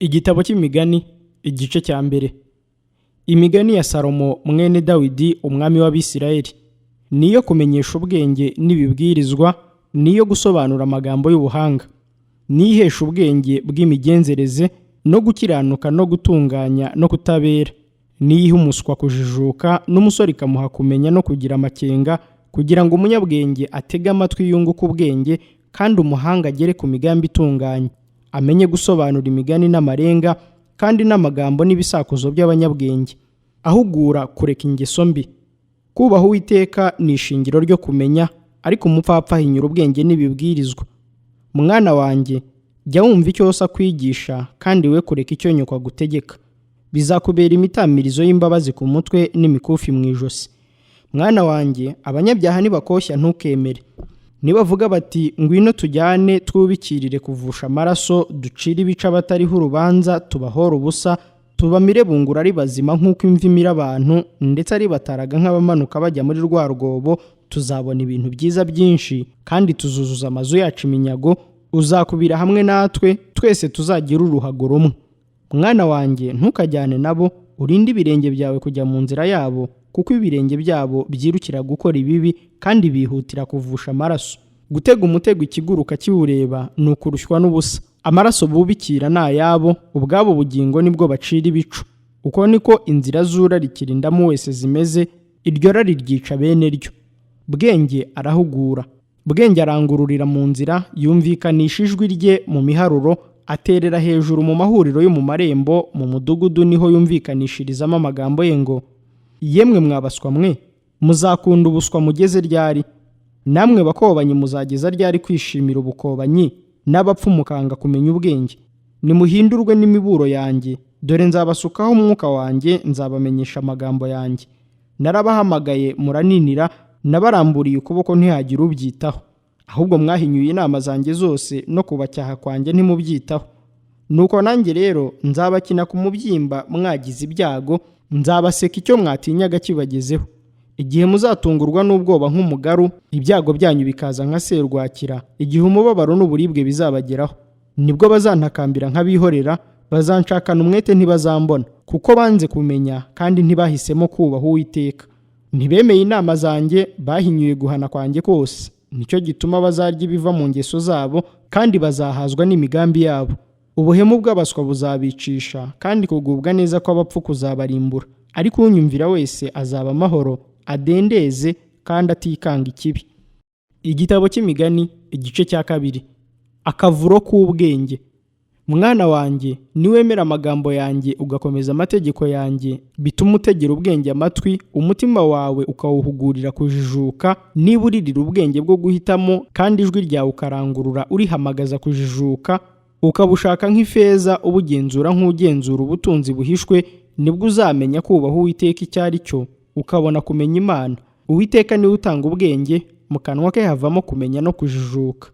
Igitabo cy'Imigani, igice cya mbere. Imigani ya Salomo mwene Dawidi, umwami w'Abisirayeli. Ni iyo kumenyesha ubwenge n'ibibwirizwa, ni iyo gusobanura amagambo y'ubuhanga. Ni ihesha ubwenge bw'imigenzereze no gukiranuka no gutunganya no kutabera. Ni iha umuswa kujijuka n'umusore ikamuha kumenya no kugira amakenga, kugira ngo umunyabwenge atege amatwi yunguke ubwenge, kandi umuhanga agere ku migambi itunganye. Amenye gusobanura imigani n'amarenga, kandi n'amagambo n'ibisakuzo by'abanyabwenge. Ahugura kureka ingeso mbi. Kubaha Uwiteka ni ishingiro ryo kumenya, ariko umupfapfa ahinyura ubwenge n'ibibwirizwa. Mwana wanjye, jya wumva icyo so akwigisha, kandi we kureka icyo nyoko agutegeka. Bizakubera imitamirizo y'imbabazi ku mutwe n'imikufi mu ijosi. Mwana wanjye, abanyabyaha nibakoshya ntukemere. Nibavuga bati: "Ngwino tujyane, twubikirire kuvusha amaraso, ducire ibice abatariho urubanza, tubahore ubusa, tubamire bungura ari bazima nk'uko imva imira abantu, ndetse ari bataraga nk'abamanuka bajya muri rwa rwobo, tuzabona ibintu byiza byinshi, kandi tuzuzuza amazu yacu iminyago, uzakubira hamwe natwe twese, tuzagira uruhago rumwe." Mwana wanjye, ntukajyane nabo, urinde ibirenge byawe kujya mu nzira yabo, kuko ibirenge byabo byirukira gukora ibibi kandi bihutira kuvusha amaraso. Gutega umutego ikiguruka kiwureba ni ukurushywa n'ubusa. Amaraso bubikira ni ayabo, ubwabo bugingo nibwo bacira ibicu. Uko niko inzira z'urarikira indamu wese zimeze, iryo rari ryica bene ryo. Bwenge arahugura, Bwenge arangururira mu nzira, yumvikanisha ijwi rye mu miharuro, aterera hejuru mu mahuriro yo mu marembo, mu mudugudu niho yumvikanishirizamo amagambo ye ngo: "Yemwe mwabaswa mwe, muzakunda ubuswa mugeze ryari? Namwe bakobanyi, muzageza ryari kwishimira ubukobanyi, n'abapfu mukanga kumenya ubwenge? Nimuhindurwe n'imiburo yanjye. Dore nzabasukaho umwuka wanjye, nzabamenyesha amagambo yanjye. Narabahamagaye muraninira, nabaramburiye ukuboko ntihagire ubyitaho. Ahubwo mwahinyuye inama zanjye zose, no kubacyaha kwanjye ntimubyitaho. Nuko nanjye rero nzabakina ku mubyimba mwagize ibyago, nzabaseka icyo mwatinyaga kibagezeho. Igihe muzatungurwa n'ubwoba nk'umugaru, ibyago byanyu bikaza nka serwakira, igihe umubabaro n'uburibwe bizabageraho, nibwo bazantakambira nk'abihorera, bazanshakana umwete ntibazambona, kuko banze kumenya kandi ntibahisemo kubaha Uwiteka. Ntibemeye inama zanjye, bahinyuye guhana kwanjye kose. Nicyo gituma bazarya ibiva mu ngeso zabo, kandi bazahazwa n'imigambi yabo. Ubuhemu bw'abaswa buzabicisha, kandi kugubwa neza kw'abapfu kuzabarimbura. Ariko unyumvira wese azaba amahoro, adendeze kandi atikanga ikibi." Igitabo cy'Imigani, igice cya kabiri. Akavuro k'ubwenge. Mwana wanjye, niwemera amagambo yanjye ugakomeza amategeko yanjye, bituma utegera ubwenge amatwi, umutima wawe ukawuhugurira kujijuka. Niba uririra ubwenge bwo guhitamo, kandi ijwi ryawe ukarangurura urihamagaza kujijuka, ukabushaka nk'ifeza, ubugenzura nk'ugenzura ubutunzi buhishwe, nibwo uzamenya kubaha Uwiteka icyo ari cyo, ukabona kumenya Imana. Uwiteka niwe utanga ubwenge, mu kanwa ke havamo kumenya no kujijuka.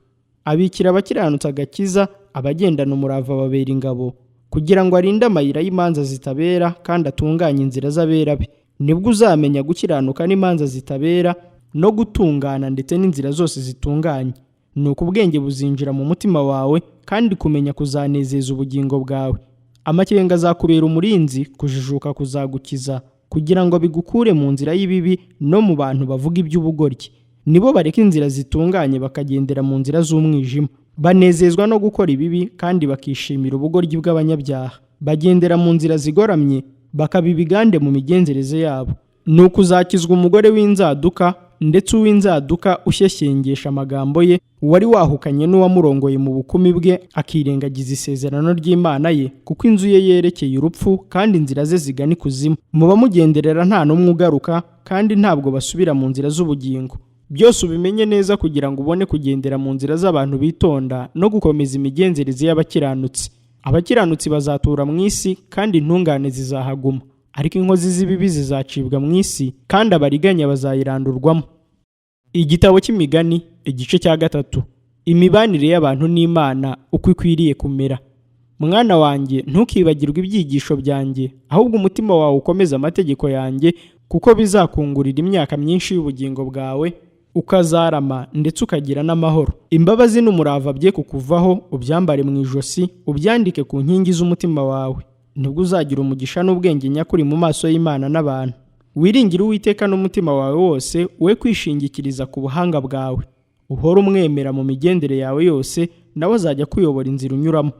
Abikira abakiranutsi agakiza, abagendana umurava babera ingabo, kugira ngo arinde amayira y'imanza zitabera kandi atunganye inzira z'abera be. Nibwo uzamenya gukiranuka n'imanza zitabera no gutungana, ndetse n'inzira zose zitunganye. Nuko ubwenge buzinjira mu mutima wawe, kandi kumenya kuzanezeza ubugingo bwawe. Amakenga azakubera umurinzi, kujijuka kuzagukiza, kugira ngo bigukure mu nzira y'ibibi no mu bantu bavuga iby'ubugoryi. Nibo bareka inzira zitunganye bakagendera mu nzira z'umwijima. Banezezwa no gukora ibibi kandi bakishimira ubugoryi bw'abanyabyaha. Bagendera mu nzira zigoramye, bakaba ibigande mu migenzereze yabo. Ni ukuzakizwa umugore w'inzaduka, ndetse uw'inzaduka ushyeshyengesha amagambo ye, wari wahukanye n'uwamurongoye mu bukumi bwe, akirengagiza isezerano ry'Imana ye, kuko inzu ye yerekeye urupfu kandi inzira ze zigana ikuzimu. Mu bamugenderera nta n'umwe ugaruka, kandi ntabwo basubira mu nzira z'ubugingo. Byose ubimenye neza, kugira ngo ubone kugendera mu nzira z'abantu bitonda no gukomeza imigenzereze y'abakiranutsi. Abakiranutsi bazatura mu isi, kandi intungane zizahaguma, ariko inkozi z'ibibi zizacibwa mu isi, kandi abariganya bazayirandurwamo. Igitabo cy'Imigani, igice cya gatatu. Imibanire y'abantu n'Imana uko ikwiriye kumera. Mwana wanjye, ntukibagirwe ibyigisho byanjye, ahubwo umutima wawe ukomeze amategeko yanjye, kuko bizakungurira imyaka myinshi y'ubugingo bwawe, Ukazarama ndetse ukagira n'amahoro. Imbabazi n'umurava bye kukuvaho, ubyambare mu ijosi, ubyandike ku nkingi z'umutima wawe. Nibwo uzagira umugisha n'ubwenge nyakuri mu maso y'Imana n'abantu. Wiringire Uwiteka n'umutima wawe wose, we kwishingikiriza ku buhanga bwawe. Uhore umwemera mu migendere yawe yose, nawe azajya akuyobora inzira unyuramo.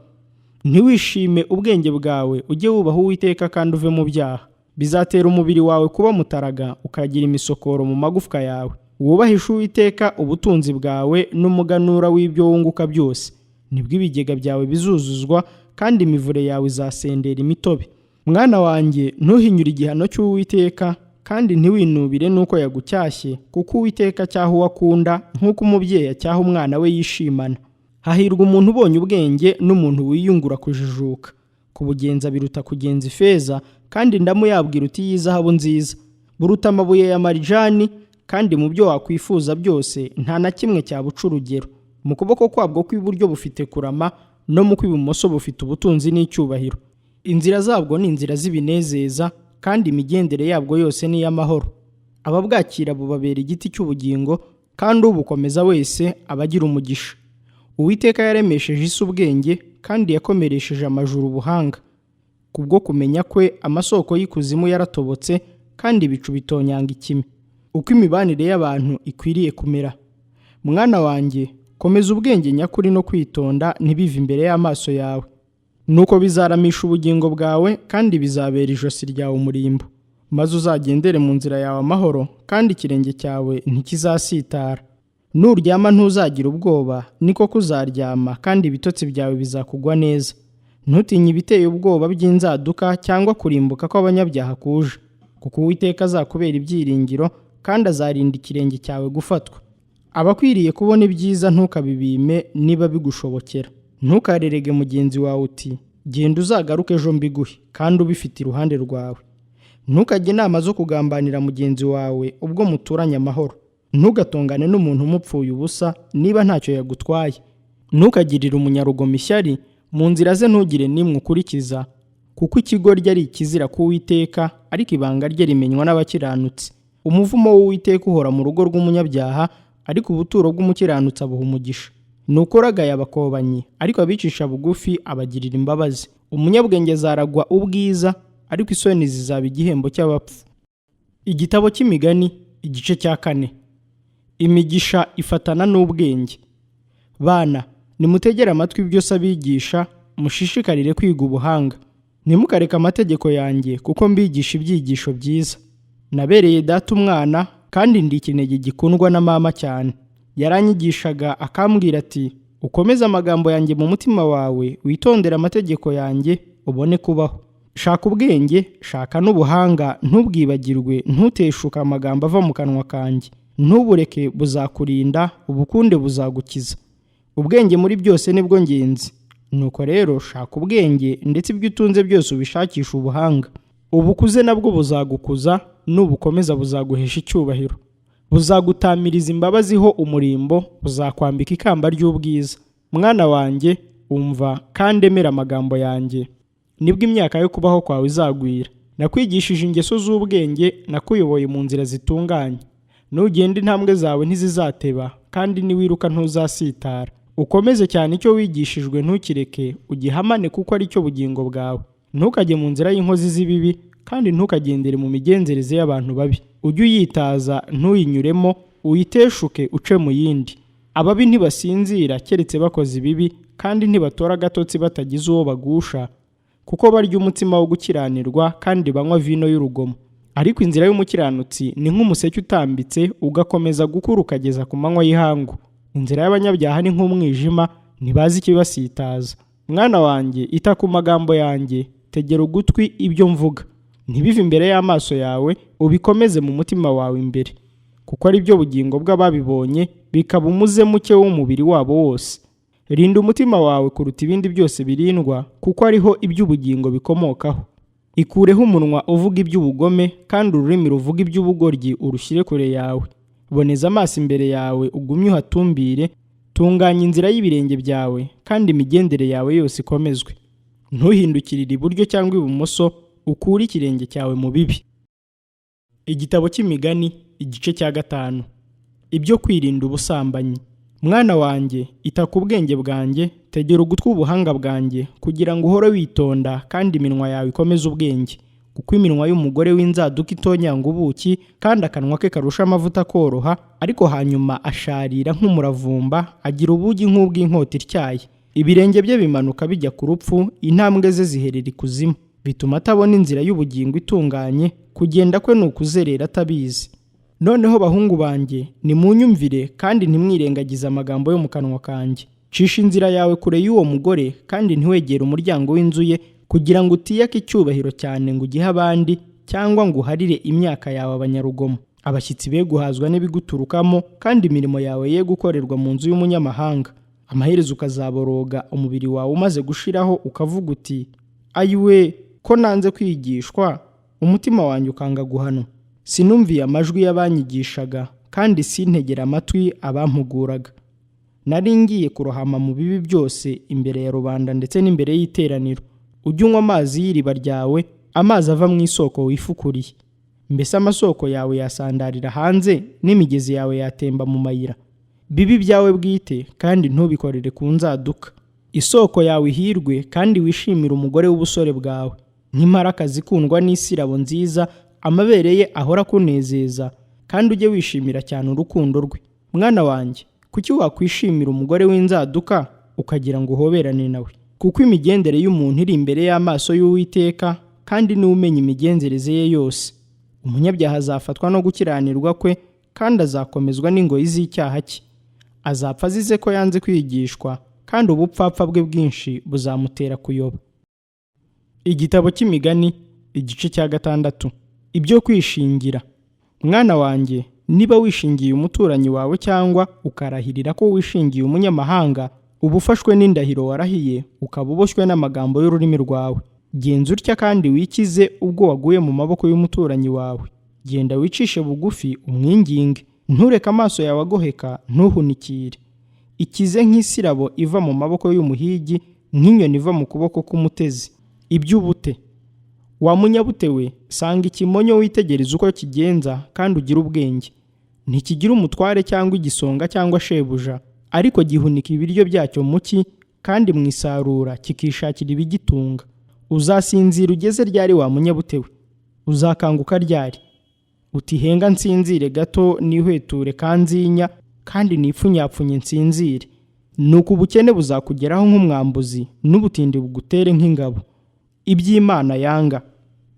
Ntiwishime ubwenge bwawe, ujye wubaha Uwiteka kandi uve mu byaha. Bizatera umubiri wawe kuba mutaraga, ukagira imisokoro mu magufwa yawe. Wubahishe Uwiteka ubutunzi bwawe n'umuganura w'ibyo wunguka byose. Nibwo ibigega byawe bizuzuzwa, kandi imivure yawe izasendera imitobe. Mwana wanjye, ntuhinyure igihano cy'Uwiteka, kandi ntiwinubire n'uko yagucyashye, kuko Uwiteka acyaha uwo akunda, nk'uko umubyeyi acyaha umwana we yishimana. Hahirwa umuntu ubonye ubwenge n'umuntu wiyungura kujijuka. Kubugenza biruta kugenza ifeza, kandi indamu yabwira uti y'izahabu nziza. Buruta amabuye ya marijani, kandi mu byo wakwifuza byose nta na kimwe cyabuca urugero. Mu kuboko kwabwo kw'iburyo bufite kurama, no mu kw'ibumoso bufite ubutunzi n'icyubahiro. Inzira zabwo ni inzira z'ibinezeza, kandi imigendere yabwo yose ni iy'amahoro. Ababwakira bubabera igiti cy'ubugingo, kandi ubukomeza wese aba agira umugisha. Uwiteka yaremesheje isi ubwenge, kandi yakomeresheje amajuru ubuhanga. Kubwo kumenya kwe amasoko y'ikuzimu yaratobotse, kandi ibicu bitonyanga ikime. Uko imibanire y'abantu ikwiriye kumera. Mwana wanjye, komeza ubwenge nyakuri no kwitonda ntibive imbere y'amaso yawe. Nuko bizaramisha ubugingo bwawe, kandi bizabera ijosi ryawe umurimbo. Maze uzagendere mu nzira yawe amahoro, kandi ikirenge cyawe ntikizasitara. Nuryama ntuzagira ubwoba, ni koko uzaryama, kandi ibitotsi byawe bizakugwa neza. Ntutinye ibiteye ubwoba by'inzaduka cyangwa kurimbuka kw'abanyabyaha kuje, kuko Uwiteka azakubera ibyiringiro, kandi azarinda ikirenge cyawe gufatwa. Abakwiriye kubona ibyiza ntukabibime niba bigushobokera. Ntukarerege mugenzi wawe uti genda uzagaruke ejo mbiguhe, kandi ubifite iruhande rwawe. Ntukajye inama zo kugambanira mugenzi wawe ubwo muturanye amahoro. Ntugatongane n'umuntu umupfuye ubusa niba ntacyo yagutwaye. Ntukagirire umunyarugomo ishyari, mu nzira ze ntugire n'imwe ukurikiza, kuko ikigoryi ari ikizira ku Uwiteka, ariko ibanga rye rimenywa n'abakiranutsi. Umuvumo w'Uwiteka uhora mu rugo rw'umunyabyaha, ariko ubuturo bw'umukiranutsi abuha umugisha. Nuko uragaye abakobanyi, ariko abicisha bugufi abagirira imbabazi. Umunyabwenge azaragwa ubwiza, ariko isoni zizaba igihembo cy'abapfu. Igitabo cy'Imigani igice cya 4. Imigisha ifatana n'ubwenge. Bana, nimutegere amatwi ibyo se abigisha, mushishikarire kwiga ubuhanga. Ntimukareke amategeko yanjye, kuko mbigisha ibyigisho byiza. Nabereye data umwana, kandi ndi ikinege gikundwa na mama cyane. Yaranyigishaga akambwira ati ukomeze amagambo yanjye mu mutima wawe, witondere amategeko yanjye, ubone kubaho. Shaka ubwenge, shaka n'ubuhanga, ntubwibagirwe, ntuteshuke amagambo ava mu kanwa kanjye. Ntubureke buzakurinda, ubukunde buzagukiza. Ubwenge muri byose nibwo ngenzi. Nuko rero shaka ubwenge, ndetse ibyo utunze byose ubishakishe ubuhanga. Ubukuze nabwo buzagukuza, nubukomeza buzaguhesha icyubahiro. Buzagutamiriza imbabazi ho umurimbo, buzakwambika ikamba ry'ubwiza. Mwana wanjye, umva kandi emera amagambo yanjye, nibwo imyaka yo kubaho kwawe izagwira. Nakwigishije ingeso z'ubwenge, nakuyoboye mu nzira zitunganye. Nugenda intambwe zawe ntizizateba, kandi niwiruka ntuzasitara. Ukomeze cyane icyo wigishijwe ntukireke, ugihamane kuko ari cyo bugingo bwawe. Ntukajye mu nzira y'inkozi z'ibibi, kandi ntukagendere mu migenzereze y'abantu babi. Ujye uyitaza ntuyinyuremo, uyiteshuke uce mu yindi. Ababi ntibasinzira keretse bakoze ibibi, kandi ntibatora agatotsi batagize uwo bagusha, kuko barya umutsima wo gukiranirwa kandi banywa vino y'urugomo. Ariko inzira y'umukiranutsi ni nk'umuseke utambitse, ugakomeza gukura ukageza ku manywa y'ihangu. Inzira y'abanyabyaha ni nk'umwijima, ntibazi ikibasitaza. Mwana wanjye, ita ku magambo yanjye, tegera ugutwi ibyo mvuga. Ntibive imbere y'amaso yawe, ubikomeze mu mutima wawe imbere, kuko ari byo bugingo bw'ababibonye, bikaba umuze muke w'umubiri wabo wose. Rinda umutima wawe kuruta ibindi byose birindwa, kuko ariho iby'ubugingo bikomokaho. Ikureho umunwa uvuga iby'ubugome, kandi ururimi ruvuga iby'ubugoryi urushyire kure yawe. Boneza amaso imbere yawe ugumye uhatumbire, tunganya inzira y'ibirenge byawe, kandi imigendere yawe yose ikomezwe. Ntuhindukirire iburyo cyangwa ibumoso, ukure ikirenge cyawe mu bibi. Igitabo cy'Imigani igice cya 5. Ibyo kwirinda ubusambanyi. Mwana wanjye, ita ku bwenge bwanjye, tegera ugutwi ubuhanga bwanjye, kugira ngo uhore witonda kandi iminwa yawe ikomeze ubwenge. Kuko iminwa y'umugore w'inzaduka itonyanga ubuki, kandi akanwa ke karusha amavuta koroha, ariko hanyuma asharira nk'umuravumba, agira ubugi nk'ubw'inkota ityaye. Ibirenge bye bimanuka bijya ku rupfu, intambwe ze ziherera ikuzimu. Bituma atabona inzira y'ubugingo itunganye, kugenda kwe ni ukuzerera atabizi. Noneho bahungu banjye, nimunyumvire kandi ntimwirengagize amagambo yo mu kanwa kanjye. Cisha inzira yawe kure y'uwo mugore, kandi ntiwegere umuryango w'inzu ye, kugira ngo utiyake icyubahiro cyane ngo ugihe abandi, cyangwa ngo uharire imyaka yawe abanyarugomo. Abashyitsi be guhazwa n'ibiguturukamo, kandi imirimo yawe ye gukorerwa mu nzu y'umunyamahanga. Amaherezo ukazaboroga umubiri wawe umaze gushiraho, ukavuga uti: ayiwe, ko nanze kwigishwa, umutima wanjye ukanga guhanwa. Sinumviye amajwi y'abanyigishaga, kandi sintegera amatwi abampuguraga. Nari ngiye kurohama mu bibi byose imbere ya rubanda ndetse n'imbere y'iteraniro. Ujye unywa amazi y'iriba ryawe, amazi ava mu isoko wifukuriye. Mbese amasoko yawe yasandarira hanze, n'imigezi yawe yatemba mu mayira. Bibi byawe bwite, kandi ntubikorere ku nzaduka. Isoko yawe ihirwe, kandi wishimire umugore w'ubusore bwawe. Nk'imparakazi ikundwa n'isirabo nziza, amabere ye ahora akunezeza, kandi ujye wishimira cyane urukundo rwe. Mwana wanjye, kuki wakwishimira umugore w'inzaduka, ukagira ngo uhoberane nawe? Kuko imigendere y'umuntu iri imbere y'amaso y'Uwiteka, kandi niwe umenya imigenzereze ye yose. Umunyabyaha azafatwa no gukiranirwa kwe, kandi azakomezwa n'ingoyi z'icyaha cye. Azapfa azize ko yanze kwigishwa, kandi ubupfapfa bwe bwinshi buzamutera kuyoba. Igitabo cy'Imigani, igice cya 6. Ibyo kwishingira. Mwana wanjye, niba wishingiye umuturanyi wawe cyangwa ukarahirira ko wishingiye umunyamahanga, uba ufashwe n'indahiro warahiye, ukaba uboshywe n'amagambo y'ururimi rwawe. Genza utya kandi wikize ubwo waguye mu maboko y'umuturanyi wawe. Genda wicishe bugufi umwinginge, ntureke amaso yawe agoheka, ntuhunikire. Ikize nk'isirabo iva mu maboko y'umuhigi, nk'inyoni iva mu kuboko k'umutezi. Iby'ubute. Wa munyabute we, sanga ikimonyo witegereze uko kigenza, kandi ugire ubwenge. Ntikigira umutware cyangwa igisonga cyangwa shebuja, ariko gihunika ibiryo byacyo mu cyi, kandi mu isarura kikishakira ibigitunga. Uzasinzira ugeze ryari wa munyabute we? Uzakanguka ryari? Uti: henga nsinzire gato, nihweture kanzinya, kandi nipfunyapfunye nsinzire. Nuko ubukene buzakugeraho nk'umwambuzi, n'ubutindi bugutere nk'ingabo. Iby'Imana yanga.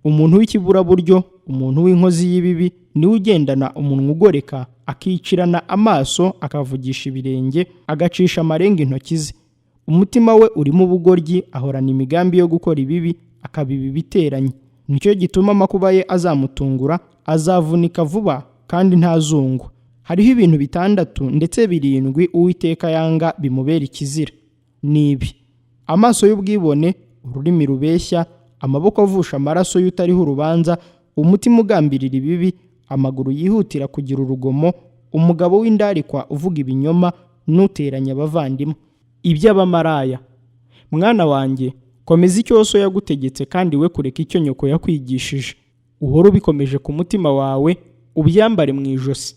Umuntu w'ikiburaburyo, umuntu w'inkozi y'ibibi, niwe ugendana umunwa ugoreka, akicirana amaso, akavugisha ibirenge, agacisha amarenga intoki ze. Umutima we urimo ubugoryi, ahorana imigambi yo gukora ibibi, akabiba ibiteranye. Nicyo gituma amakuba ye azamutungura, azavunika vuba kandi ntazungwa. Hariho ibintu 6 ndetse 7 Uwiteka yanga bimubera ikizira. Ni ibi: amaso y'ubwibone, ururimi rubeshya, amaboko avusha amaraso y'utariho urubanza, umutima ugambirira ibibi, amaguru yihutira kugira urugomo, umugabo w'indarikwa uvuga ibinyoma, n'uteranya abavandimwe. Iby'abamaraya. Mwana wanjye, komeza icyo so yagutegetse, kandi we kureka icyo nyoko yakwigishije. Uhore ubikomeje ku mutima wawe, ubyambare mu ijosi.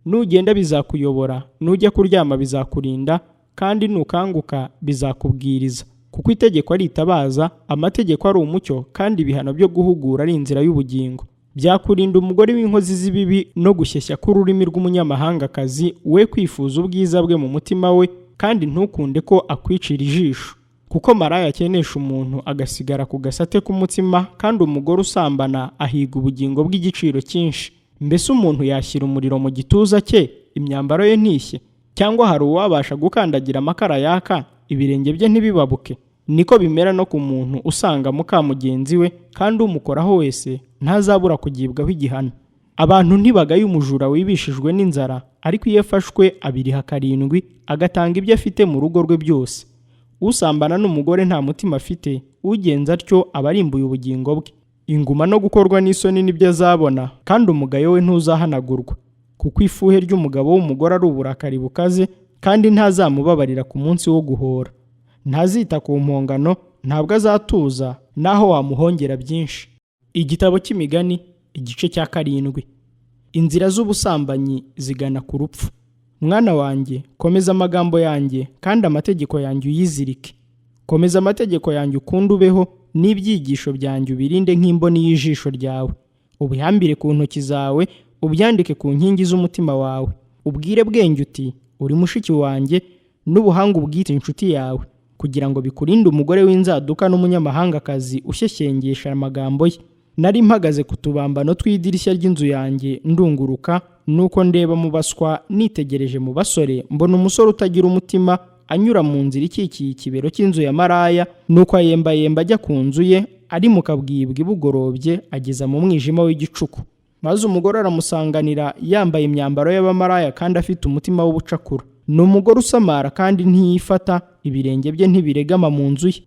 Nugenda bizakuyobora, nujya kuryama bizakurinda, kandi nukanguka bizakubwiriza. Kuko itegeko ari itabaza, amategeko ari umucyo, kandi ibihano byo guhugura ari inzira y'ubugingo. Byakurinda umugore w'inkozi z'ibibi no gushyeshya k'ururimi rw'umunyamahangakazi, we kwifuza ubwiza bwe mu mutima we, kandi ntukunde ko akwicira ijisho. Kuko maraya akenesha umuntu agasigara ku gasate k'umutsima, kandi umugore usambana ahiga ubugingo bw'igiciro cyinshi. Mbese umuntu yashyira umuriro mu gituza cye, imyambaro ye ntishye? Cyangwa hari uwabasha gukandagira amakara yaka, ibirenge bye ntibibabuke? Niko bimera no ku muntu usanga muka mugenzi we, kandi umukoraho wese ntazabura kugibwaho igihano. Abantu ntibagaye umujura wibishijwe n'inzara, ariko iyo afashwe abiriha 7, agatanga ibyo afite mu rugo rwe byose. Usambana n'umugore nta mutima afite, ugenza atyo aba arimbuye ubugingo bwe. Inguma no gukorwa n'isoni nibyo azabona, kandi umugayo we ntuzahanagurwa. Kuko ifuhe ry'umugabo w'umugore ari uburakari bukaze, kandi ntazamubabarira ku munsi wo guhora. Ntazita ku mpongano, ntabwo azatuza, naho wamuhongera byinshi. Igitabo cy'Imigani, igice cya 7. Inzira z'ubusambanyi zigana ku rupfu. Mwana wanjye, komeza amagambo yanjye, kandi amategeko yanjye uyizirike. Komeza amategeko yanjye ukunde ubeho, n'ibyigisho byanjye ubirinde nk'imboni y'ijisho ryawe. Ubihambire ku ntoki zawe, ubyandike ku nkingi z'umutima wawe. Ubwire Bwenge uti: uri mushiki wanjye, n'ubuhanga ubwite inshuti yawe, kugira ngo bikurinde umugore w'inzaduka n'umunyamahangakazi ushyeshyengesha amagambo ye. Nari mpagaze ku tubambano tw'idirishya ry'inzu yanjye ndunguruka, nuko ndeba mu baswa nitegereje mu basore, mbona umusore utagira umutima anyura mu nzira ikikiye ikibero cy'inzu ya maraya, nuko ayembayemba ajya ku nzu ye, ari mu kabwibwi bugorobye, ageza mu mwijima w'igicuku. Maze umugore aramusanganira yambaye imyambaro y'abamaraya kandi afite umutima w'ubucakura. Ni umugore usamara kandi ntiyifata, ibirenge bye ntibiregama mu nzu ye.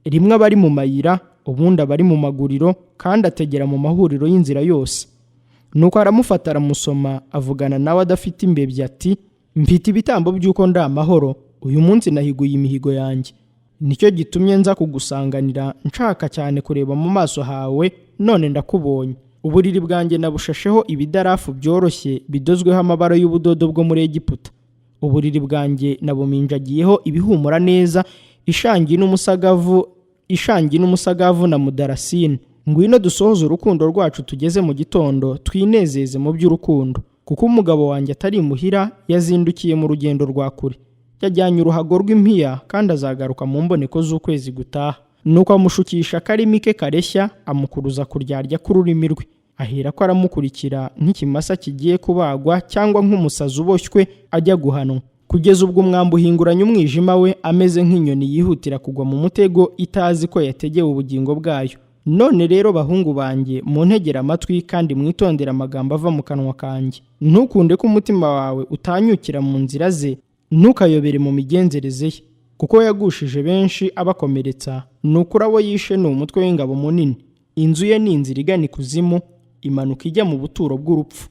Rimwe aba ari mu mayira, ubundi aba ari mu maguriro, kandi ategera mu mahuriro y'inzira yose. Nuko aramufata aramusoma, avugana nawe adafite imbebyi ati: mfite ibitambo by'uko ndi amahoro, uyu munsi nahiguye imihigo yanjye. Nicyo gitumye nza kugusanganira, nshaka cyane kureba mu maso hawe, none ndakubonye. Uburiri bwanjye nabushasheho ibidarafu byoroshye bidozweho amabara y'ubudodo bwo muri Egiputa. Uburiri bwanjye nabuminjagiyeho ibihumura neza, ishangi n'umusagavu na mudarasini. Ngwino dusohoze urukundo rwacu tugeze mu gitondo, twinezeze mu by'urukundo. Kuko umugabo wanjye atari imuhira, yazindukiye mu rugendo rwa kure. Yajyanye uruhago rw'impiya, kandi azagaruka mu mboneko z'ukwezi gutaha. Nuko amushukisha akarimi ke kareshya, amukuruza kuryarya k'ururimi rwe. Ahera ko aramukurikira nk'ikimasa kigiye kubagwa, cyangwa nk'umusazi uboshywe ajya guhanwa. Kugeza ubwo umwambi uhinguranya umwijima we, ameze nk'inyoni yihutira kugwa mu mutego itazi ko yategewe ubugingo bwayo. None rero bahungu banjye, muntegere amatwi kandi mwitondere amagambo ava mu kanwa kanjye. Ntukunde ko umutima wawe utanyukira mu nzira ze, ntukayobere mu migenzereze ye. Kuko yagushije benshi abakomeretsa, ni ukuri abo yishe ni umutwe w'ingabo munini. Inzu ye ni inzira igana ikuzimu, imanuka ijya mu buturo bw'urupfu.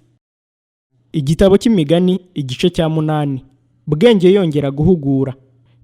Igitabo cy'Imigani igice cya 8. Bwenge yongera guhugura.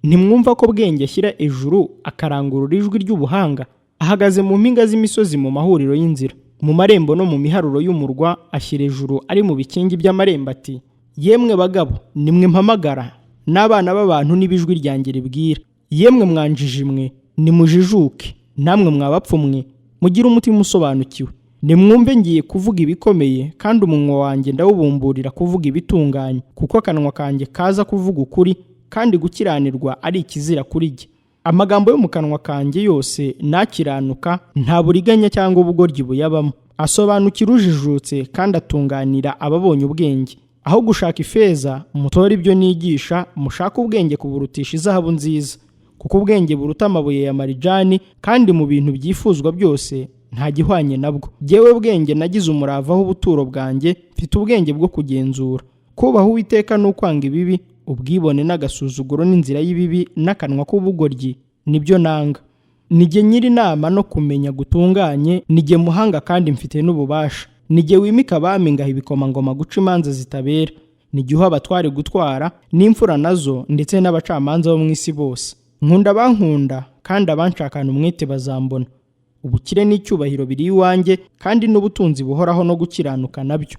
Ntimwumva ko Bwenge ashyira ejuru akarangurura ijwi ry'ubuhanga? Ahagaze mu mpinga z'imisozi mu mahuriro y'inzira, mu marembo no mu miharuro y'umurwa, ashyira ejuru ari mu bikingi by'amarembo ati: yemwe bagabo, nimwe mpamagara, n'abana b'abantu n'ibijwi ryanjye ribwira. Yemwe mwanjiji mwe, nimujijuke, namwe mwabapfumwe, mugire umutima usobanukiwe. Nimwumve ngiye kuvuga ibikomeye, kandi umunwa wanjye ndawubumburira kuvuga ibitunganye, kuko akanwa kanjye kaza kuvuga ukuri, kandi gukiranirwa ari ikizira kuri jye. Amagambo yo mu kanwa kanjye yose nakiranuka, nta buriganya cyangwa ubugoryi buyabamo. Asobanukira ujijutse, kandi atunganira ababonye ubwenge. Aho gushaka ifeza, mutore ibyo nigisha, mushake ubwenge kuburutisha izahabu nziza. Kuko ubwenge buruta amabuye ya marijani, kandi mu bintu byifuzwa byose nta gihwanye nabwo. Jyewe Bwenge nagize umurava w'ubuturo bwanjye, mfite ubwenge bwo kugenzura. Kubaha Uwiteka ni ukwanga ibibi, ubwibone n'agasuzuguro n'inzira y'ibibi n'akanwa k'ubugoryi nibyo nanga. Nijye nyiri inama no kumenya gutunganye, nijye muhanga kandi mfite n'ububasha. Nijye wimika abami ngaha ibikomangoma guca imanza zitabera. Nijye uha abatware gutwara, n'imfura nazo, ndetse n'abacamanza bo mu isi bose. Nkunda abankunda, kandi abanshakana umwete bazambona. Ubukire n'icyubahiro biri iwanjye, kandi n'ubutunzi buhoraho no gukiranuka nabyo.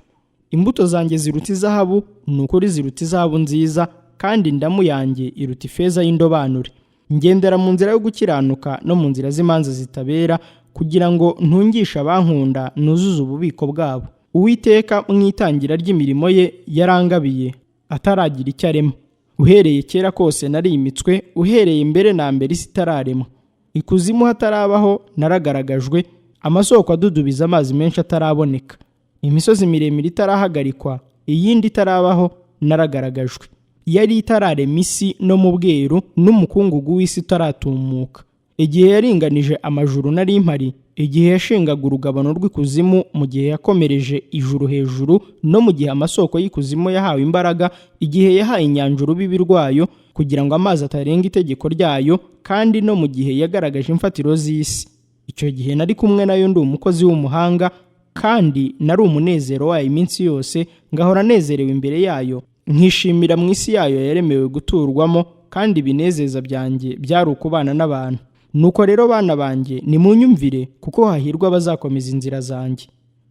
Imbuto zanjye ziruta izahabu, ni ukuri ziruta izahabu nziza, kandi indamu yanjye iruta ifeza y'indobanure. Ngendera mu nzira yo gukiranuka no mu nzira z'imanza zitabera, kugira ngo ntungishe abankunda, nuzuze ububiko bwabo. Uwiteka mu itangira ry'imirimo ye yarangabiye, ataragira icyo arema. Uhereye kera kose narimitswe, uhereye mbere na mbere isi itararemwa. Ikuzimu hatarabaho naragaragajwe, amasoko adudubiza amazi menshi ataraboneka. Imisozi miremire itarahagarikwa, iyindi itarabaho naragaragajwe. Yari itararema isi no mu bweru, n'umukungugu w'isi utaratumuka. Igihe yaringanije amajuru nari mpari, igihe yashingaga urugabano rw'ikuzimu, mu gihe yakomereje ijuru hejuru, no mu gihe amasoko y'ikuzimu yahawe imbaraga, igihe yahaye inyanja urubibi rwayo, kugira ngo amazi atarenga itegeko ryayo, kandi no mu gihe yagaragaje imfatiro z'isi. Icyo gihe nari kumwe nayo ndi umukozi w'umuhanga, kandi nari umunezero wayo iminsi yose, ngahora nezerewe imbere yayo, nkishimira mu isi yayo yaremewe guturwamo, kandi ibinezeza byanjye byari ukubana n'abantu. Nuko rero bana banjye, nimunyumvire, kuko hahirwa abazakomeza inzira zanjye.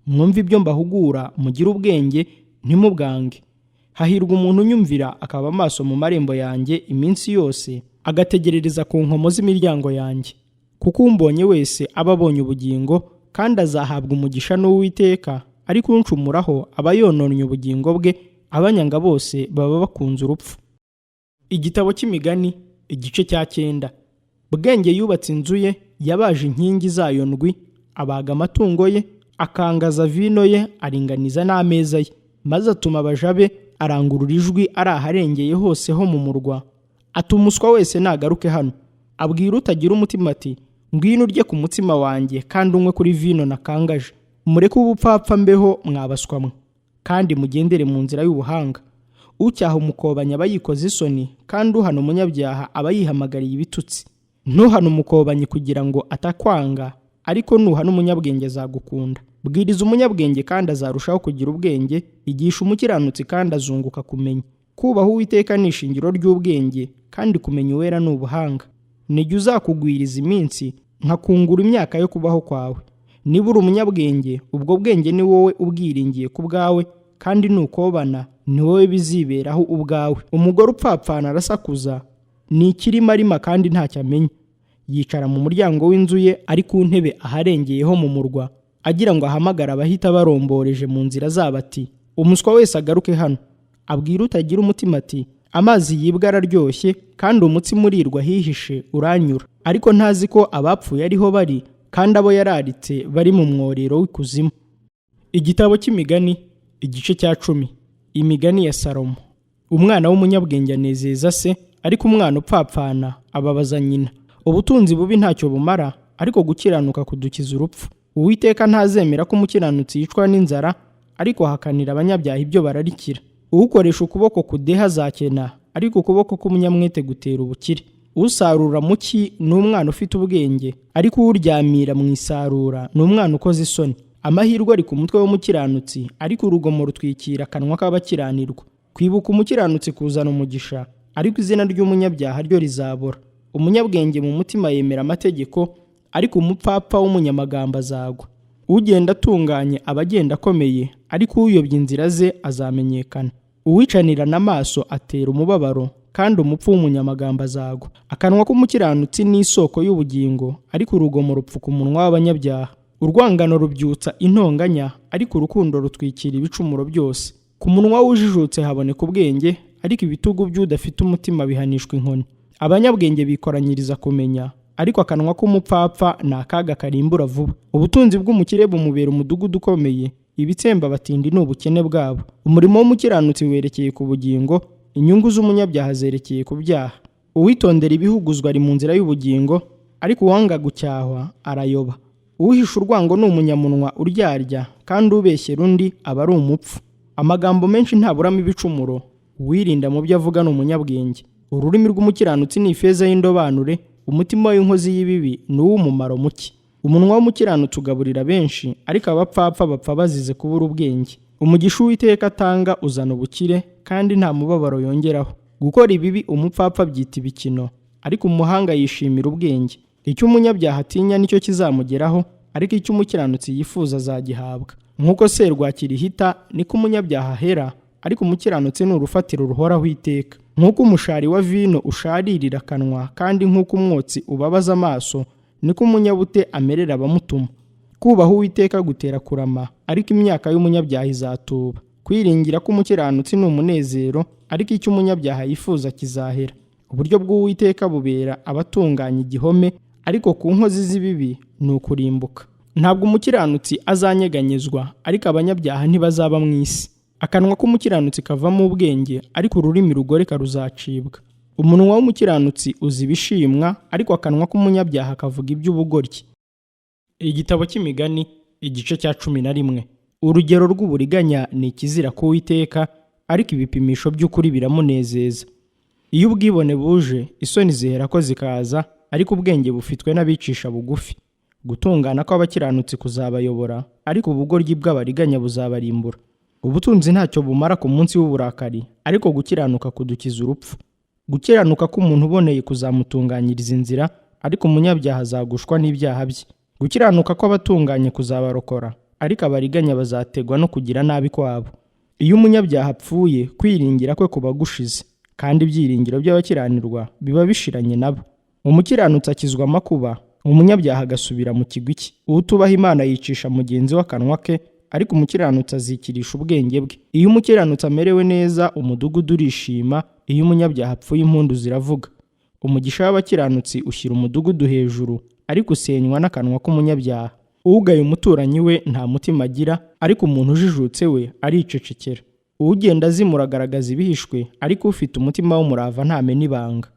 Mwumve ibyo mbahugura, mugire ubwenge, ntimubwange. Hahirwa umuntu unyumvira, akaba amaso mu marembo yanjye iminsi yose, agategerereza ku nkomo z'imiryango yanjye. Kuko umbonye wese aba abonye ubugingo, kandi azahabwa umugisha n'Uwiteka, ariko uncumuraho aba yononnye ubugingo bwe, abanyanga bose baba bakunze urupfu. Igitabo cy'Imigani igice cya 9. Bwenge yubatse inzu ye, yabaje inkingi zayo ndwi, abaga amatungo ye, akangaza vino ye, aringaniza n'ameza ye. Maze atuma abaja be, arangurura ijwi ari aharengeye hose ho mu murwa, ati umuswa wese nagaruke hano. Abwira utagira umutima ati ngwino urye ku mutsima wanjye kandi unywe kuri vino nakangaje. Mureke ubupfapfa mbeho mwabaswa mwe, kandi mugendere mu nzira y'ubuhanga. Ucyaha umukobanyi aba yikoze isoni, kandi uhana umunyabyaha aba yihamagariye ibitutsi. Ntuhane umukobanyi kugira ngo atakwanga, ariko nuhana umunyabwenge azagukunda. Bwiriza umunyabwenge kandi azarushaho kugira ubwenge, igisha umukiranutsi kandi azunguka kumenya. Kubaha Uwiteka ni ishingiro ry'ubwenge, kandi kumenya Uwera ni ubuhanga. Nijye uzakugwiriza iminsi, nkakungura imyaka yo kubaho kwawe. Niba uri umunyabwenge, ubwo bwenge ni wowe ubwiringiye ku bwawe, kandi nukobana ni wowe biziberaho ubwawe. Umugore upfapfana arasakuza, ni ikirimarima kandi ntacyo amenya. Yicara mu muryango w'inzu ye, ari ku ntebe aharengeyeho mu murwa, agira ngo ahamagare abahita baromboreje mu nzira zabo ati umuswa wese agaruke hano. Abwira utagira umutima ati amazi yibwa araryoshye, kandi umutsima urirwa ahihishe uranyura. Ariko ntazi ko abapfuye ariho bari, kandi abo yararitse bari mu mworero w'ikuzimu. Igitabo cy'Imigani igice cya 10. Imigani ya Salomo. Umwana w'umunyabwenge anezeza se, ariko umwana upfapfana ababaza nyina. Ubutunzi bubi ntacyo bumara, ariko gukiranuka kudukiza urupfu. Uwiteka ntazemera ko umukiranutsi yicwa n'inzara, ariko ahakanira abanyabyaha ibyo bararikira. Ukoresha ukuboko kudeha azakena, ariko ukuboko k'umunyamwete gutera ubukire. Usarura mu cyi ni umwana ufite ubwenge, ariko uryamira mu isarura ni umwana ukoze isoni. Amahirwe ari ku mutwe w'umukiranutsi, ariko urugomo rutwikira akanwa k'abakiranirwa. Kwibuka umukiranutsi kuzana umugisha, ariko izina ry'umunyabyaha ryo rizabora. Umunyabwenge mu mutima yemera amategeko, ariko umupfapfa w'umunyamagambo azagwa. Ugenda atunganye aba agenda akomeye, ariko uyobya inzira ze azamenyekana. Uwicanirana amaso atera umubabaro, kandi umupfu w'umunyamagambo azagwa. Akanwa k'umukiranutsi ni isoko y'ubugingo, ariko urugomo rupfuka umunwa w'abanyabyaha. Urwangano rubyutsa intonganya, ariko urukundo rutwikira ibicumuro byose. Ku munwa w'ujijutse haboneka ubwenge, ariko ibitugu by'udafite umutima bihanishwa inkoni. Abanyabwenge bikoranyiriza kumenya, ariko akanwa k'umupfapfa ni akaga karimbura vuba. Ubutunzi bw'umukire bumubera umudugudu ukomeye, ibitsemba abatindi ni ubukene bwabo. Umurimo w'umukiranutsi werekeye ku bugingo, inyungu z'umunyabyaha zerekeye ku byaha. Uwitondera ibihuguzwa ari mu nzira y'ubugingo, ariko uwanga gucyahwa arayoba. Uhisha urwango ni umunyamunwa uryarya, kandi ubeshyera undi aba ari umupfu. Amagambo menshi ntaburamo ibicumuro, uwirinda mu byo avuga ni umunyabwenge. Ururimi rw'umukiranutsi ni ifeza y'indobanure, umutima w'inkozi y'ibibi ni uw'umumaro muke. Umunwa w'umukiranutsi ugaburira benshi, ariko abapfapfa bapfa bazize kubura ubwenge. Umugisha Uwiteka atanga uzana ubukire, kandi nta mubabaro yongeraho. Gukora ibibi umupfapfa abyita ibikino, ariko umuhanga yishimira ubwenge. Icyo umunyabyaha atinya nicyo kizamugeraho, ariko icyo umukiranutsi yifuza azagihabwa. Nk'uko serwakira ihita, niko umunyabyaha ahera, ariko umukiranutsi ni urufatiro ruhoraho iteka. Nk'uko umushari wa vino usharirira akanwa, kandi nk'uko umwotsi ubabaza amaso, niko umunyabute amerera abamutuma. Kubaha Uwiteka gutera kurama, ariko imyaka y'umunyabyaha izatuba. Kwiringira k'umukiranutsi ni umunezero, ariko icyo umunyabyaha yifuza kizahera. Uburyo bw'Uwiteka bubera abatunganya igihome, ariko ku nkozi z'ibibi ni ukurimbuka. Ntabwo umukiranutsi azanyeganyezwa, ariko abanyabyaha ntibazaba mu isi. Akanwa k'umukiranutsi kavamo ubwenge, ariko ururimi rugoreka ruzacibwa. Umunwa w'umukiranutsi uzi ibishimwa, ariko akanwa k'umunyabyaha kavuga iby'ubugoryi. Igitabo cy'Imigani igice cya 11. Urugero rw'uburiganya ni ikizira ku Uwiteka, ariko ibipimisho by'ukuri biramunezeza. Iyo ubwibone buje, isoni ziherako zikaza, ariko ubwenge bufitwe n'abicisha bugufi. Gutungana kw'abakiranutsi kuzabayobora, ariko ubugoryi bw'abariganya buzabarimbura. Ubutunzi ntacyo bumara ku munsi w'uburakari, ariko gukiranuka kudukiza urupfu. Gukiranuka k'umuntu uboneye kuzamutunganyiriza inzira, ariko umunyabyaha azagushwa n'ibyaha bye. Gukiranuka kw'abatunganye kuzabarokora, ariko abariganya bazategwa no kugira nabi kwabo. Iyo umunyabyaha apfuye, kwiringira kwe kuba gushize, kandi ibyiringiro by'abakiranirwa biba bishiranye nabo. Umukiranutsi akizwa amakuba, umunyabyaha agasubira mu kigwi cye. Utubaha Imana yicisha mugenzi we akanwa ke, ariko umukiranutsi azikirisha ubwenge bwe. Iyo umukiranutsi amerewe neza, umudugudu urishima; iyo umunyabyaha apfuye, impundu ziravuga. Umugisha w'abakiranutsi ushyira umudugudu hejuru, ariko usenywa n'akanwa k'umunyabyaha. Ugaye umuturanyi we nta mutima agira, ariko umuntu ujijutse we aricecekera. Ugenda azimura agaragaza ibihishwe, ariko ufite umutima w'umurava ntamena ibanga.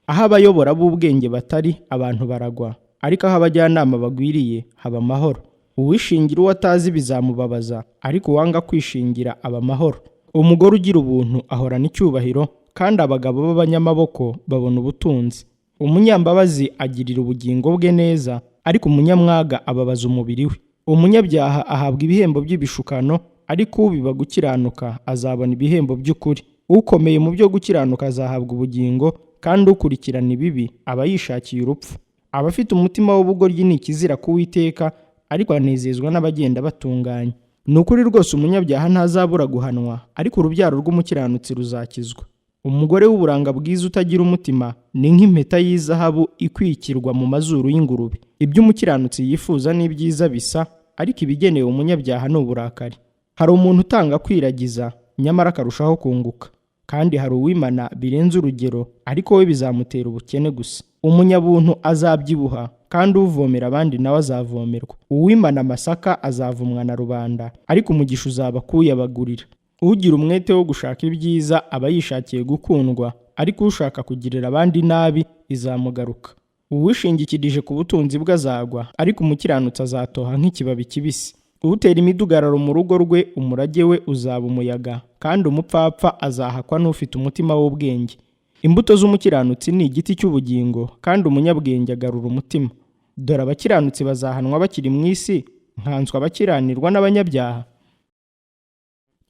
Aho abayobora b'ubwenge batari, abantu baragwa, ariko aho abajyanama bagwiriye haba amahoro. Uwishingira uwo atazi bizamubabaza, ariko uwanga kwishingira aba amahoro. Umugore ugira ubuntu ahorana icyubahiro, kandi abagabo b'abanyamaboko babona ubutunzi. Umunyambabazi agirira ubugingo bwe neza, ariko umunyamwaga ababaza umubiri we. Umunyabyaha ahabwa ibihembo by'ibishukano, ariko ubiba gukiranuka azabona ibihembo by'ukuri. Ukomeye mu byo gukiranuka azahabwa ubugingo, kandi ukurikirana ibibi aba yishakiye urupfu. Abafite umutima w'ubugoryi ni ikizira ku Uwiteka, ariko anezezwa n'abagenda batunganye. Ni ukuri rwose umunyabyaha ntazabura guhanwa, ariko urubyaro rw'umukiranutsi ruzakizwa. Umugore w'uburanga bwiza utagira umutima ni nk'impeta y'izahabu ikwikirwa mu mazuru y'ingurube. Ibyo umukiranutsi yifuza ni ibyiza bisa, ariko ibigenewe umunyabyaha ni uburakari. Hari umuntu utanga kwiragiza, nyamara akarushaho kunguka, kandi hari uwimana birenze urugero, ariko we bizamutera ubukene gusa. Umunyabuntu azabyibuha, kandi uvomera abandi nawe azavomerwa. Uwimana amasaka azavumwa na rubanda, ariko umugisha uzaba kuyabagurira. Ugira umwete wo gushaka ibyiza aba yishakiye gukundwa, ariko ushaka kugirira abandi nabi izamugaruka. Uwishingikirije ku butunzi bwe azagwa, ariko umukiranutsi azatoha nk'ikibabi kibisi. Utera imidugararo mu rugo rwe, umurage we uzaba umuyaga, kandi umupfapfa azahakwa n'ufite umutima w'ubwenge. Imbuto z'umukiranutsi ni igiti cy'ubugingo, kandi umunyabwenge agarura umutima. Dore abakiranutsi bazahanwa bakiri mu isi, nkanswe abakiranirwa n'abanyabyaha.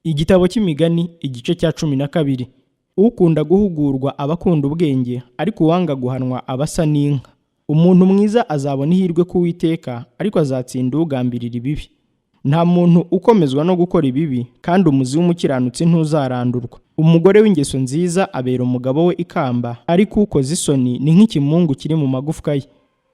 Igitabo cy'Imigani igice cya 12. Ukunda guhugurwa aba akunda ubwenge, ariko uwanga guhanwa aba asa n'inka. Umuntu mwiza azabona ihirwe ku Uwiteka, ariko azatsinda ugambirira ibibi. Nta muntu ukomezwa no gukora ibibi, kandi umuzi w'umukiranutsi ntuzarandurwa. Umugore w'ingeso nziza abera umugabo we ikamba, ariko ukoze isoni ni nk'ikimungu kiri mu magufwa ye.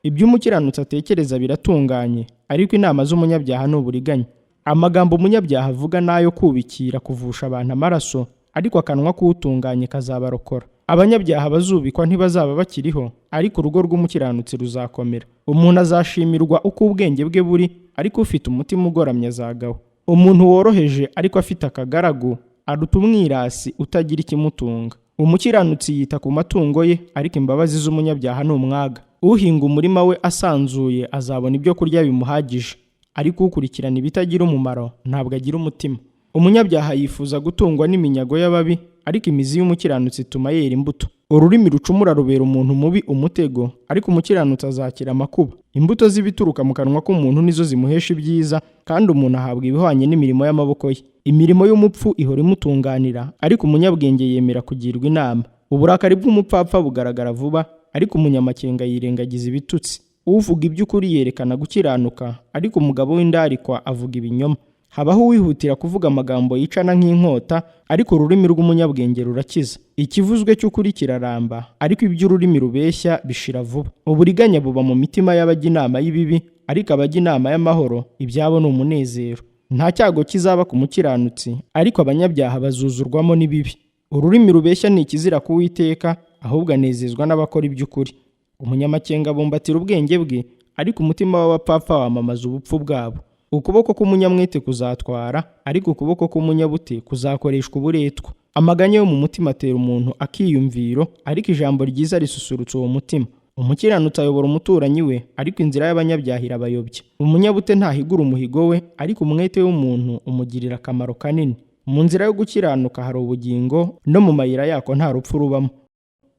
Ibyo umukiranutsi atekereza biratunganye, ariko inama z'umunyabyaha ni uburiganya. Amagambo umunyabyaha avuga ni ayo kubikira kuvusha abantu amaraso, ariko akanwa k'utunganye kazabarokora. Abanyabyaha bazubikwa ntibazaba bakiriho, ariko urugo rw'umukiranutsi ruzakomera. Umuntu azashimirwa uko ubwenge bwe buri, ariko ufite umutima ugoramye azagawa. Umuntu woroheje ariko afite akagaragu aruta umwirasi utagira ikimutunga. Umukiranutsi yita ku matungo ye, ariko imbabazi z'umunyabyaha ni umwaga. Uhinga umurima we asanzuye azabona ibyo kurya bimuhagije, ariko ukurikirana ibitagira umumaro ntabwo agira umutima. Umunyabyaha yifuza gutungwa n'iminyago y'ababi, ariko imizi y'umukiranutsi ituma yera imbuto. Ururimi rucumura rubera umuntu mubi umutego, ariko umukiranutsi azakira amakuba. Imbuto z'ibituruka mu kanwa k'umuntu nizo zimuhesha ibyiza, kandi umuntu ahabwa ibihwanye n'imirimo y'amaboko ye. Imirimo y'umupfu ihora imutunganira, ariko umunyabwenge yemera kugirwa inama. Uburakari bw'umupfapfa bugaragara vuba, ariko umunyamakenga yirengagiza ibitutsi. Uvuga iby'ukuri yerekana gukiranuka, ariko umugabo w'indarikwa avuga ibinyoma. Habaho uwihutira kuvuga amagambo yicana nk'inkota, ariko ururimi rw'umunyabwenge rurakiza. Ikivuzwe cy'ukuri kiraramba, ariko iby'ururimi rubeshya bishira vuba. Uburiganya buba mu mitima y'abajya inama y'ibibi, ariko abajya inama y'amahoro ibyabo ni umunezero. Nta cyago kizaba ku mukiranutsi, ariko abanyabyaha bazuzurwamo n'ibibi. Ururimi rubeshya ni ikizira ku Uwiteka, ahubwo anezezwa n'abakora iby'ukuri. Umunyamakenga abumbatira ubwenge bwe, ariko umutima w'abapfapfa wamamaza ubupfu bwabo. Ukuboko k'umunyamwete kuzatwara, ariko ukuboko k'umunyabute kuzakoreshwa uburetwa. Amaganya yo mu mutima atera umuntu akiyumviro, ariko ijambo ryiza risusurutsa uwo mutima. Umukiranutsi ayobora umuturanyi we, ariko inzira y'abanyabyaha irabayobya. Umunyabute ntahigura umuhigo we, ariko umwete w'umuntu umugirira akamaro kanini. Mu nzira yo gukiranuka hari ubugingo, no mu mayira yako nta rupfu rubamo.